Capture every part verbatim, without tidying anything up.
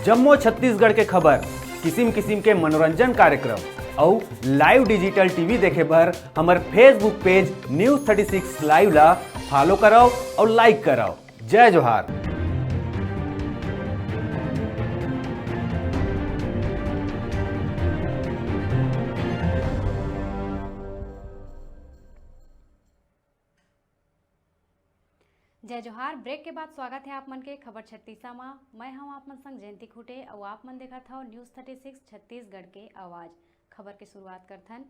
जम्मो छत्तीसगढ़ के खबर, किसिम किसिम के मनोरंजन कार्यक्रम अउ live digital T V देखे बर हमर Facebook page News thirty six Live ला follow करव अउ like करव। जय जोहार। जय जोहार। Break के बाद स्वागत हे आप मन के खबर छत्तीसा मा। मैं हूं आप मन संग जयंती खूंटे अउ आप मन देखत हव News thirty six छत्तीसगढ़ के आवाज। खबर के शुरुआत करथन।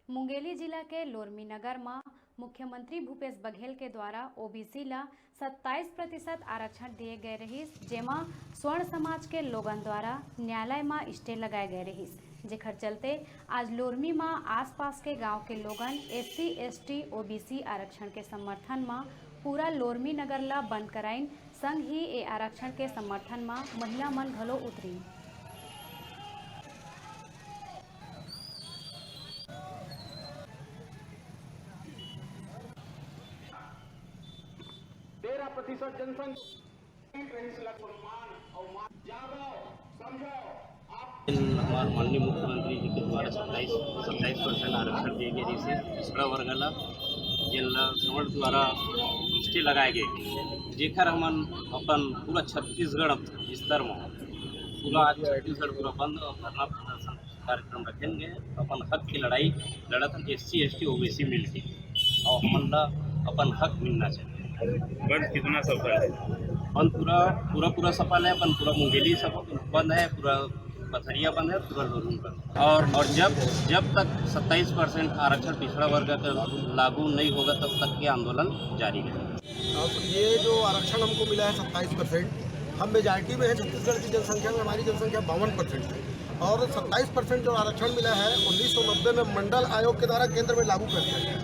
मुंगेली जिला के लोरमी नगर मा मुख्यमंत्री भूपेश बघेल के द्वारा O B C ला सत्ताईस प्रतिशत आरक्षण दिए गए रहिस, जेमा स्वर्ण समाज के लोगन द्वारा न्यायालय मा stay लगाए गए रहिस, जेखर चलते आज लोरमी मा आसपास के गांव के लोगन S C, S T, O B C आरक्षण के समर्थन मा पूरा लोरमी नगर ला बंद कराइन। संग ही ए आरक्षण के समर्थन मा महिला मन घलो उतरिन। तेरह प्रतिशत जनसंख्या। हमार माननीय मुख्यमंत्री जी के द्वारा सत्ताईस, सत्ताईस percent आरक्षण दिए गए, जैसे पिछड़ा वर्ग ला, जेन ला सवर्ण द्वारा stay लगाए गए, जेकर हमन अपन पूरा छत्तीसगढ़ स्तर में पूरा आज छत्तीसगढ़ पूरा बंद और धरना प्रदर्शन कार्यक्रम रखेंगे। अपन हक की लड़ाई लड़त हन S C, S T, O B C मिलके, और हमन ला अपन हक मिलना चाहिए। बंद कितना सफल है? बंद पूरा, पूरा, पूरा सफल है। अपन पूरा मुंगेली सब बंद है, पूरा पथरिया बंद है, पूरा लोरमी बंद है। और, और जब, जब तक सत्ताईस percent आरक्षण पिछड़ा वर्ग का लागू नहीं होगा, तब तक के आंदोलन जारी रहेगा। अब ये जो आरक्षण हमको मिला है सत्ताईस परसेंट, हम मेजॉरिटी में हैं, छत्तीसगढ़ की जनसंख्या में हमारी जनसंख्या बावन परसेंट है और सत्ताईस परसेंट जो आरक्षण मिला है उन्नीस सौ नब्बे में मंडल आयोग के द्वारा केंद्र में लागू कर दिया गया।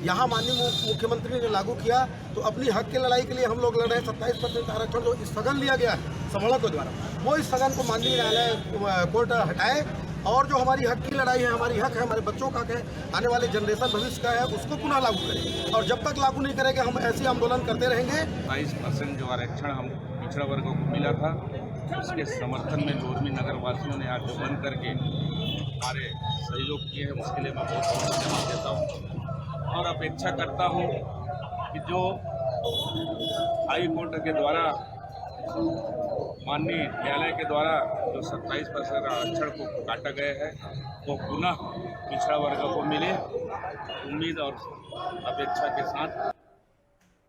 यहाँ माननीय मु-, मुख्यमंत्री ने लागू किया तो अपनी हक की लड़ाई के लिए हम लोग लड़ रहे हैं। सत्ताईस परसेंट आरक्षण जो स्थगन लिया गया है सवर्ण के द्वारा, वो स्थगन को माननीय न्यायालय, अ, कोर्ट हटाए और जो हमारी हक की लड़ाई है, हमारी हक है, हमारे बच्चों का हक है, आने वाले जनरेशन भविष्य का है, उसको पुनः लागू करें। और जब तक लागू नहीं करेंगे हम ऐसे आंदोलन करते रहेंगे। सत्ताईस परसेंट जो आरक्षण हम पिछड़ा वर्गों को मिला था, उसके समर्थन में लोरमी नगर वासियों ने आज जो बंद करके हमारे सहयोग किए हैं, उसके लिए मैं बहुत बहुत धन्यवाद देता हूँ और अपेक्षा करता हूँ कि जो हाई कोर्ट के द्वारा, माननीय न्यायालय के द्वारा जो सत्ताईस परसेंट आरक्षण को काटा गया है, वो पुनः पिछड़ा वर्ग को मिले, उम्मीद और अपेक्षा के साथ।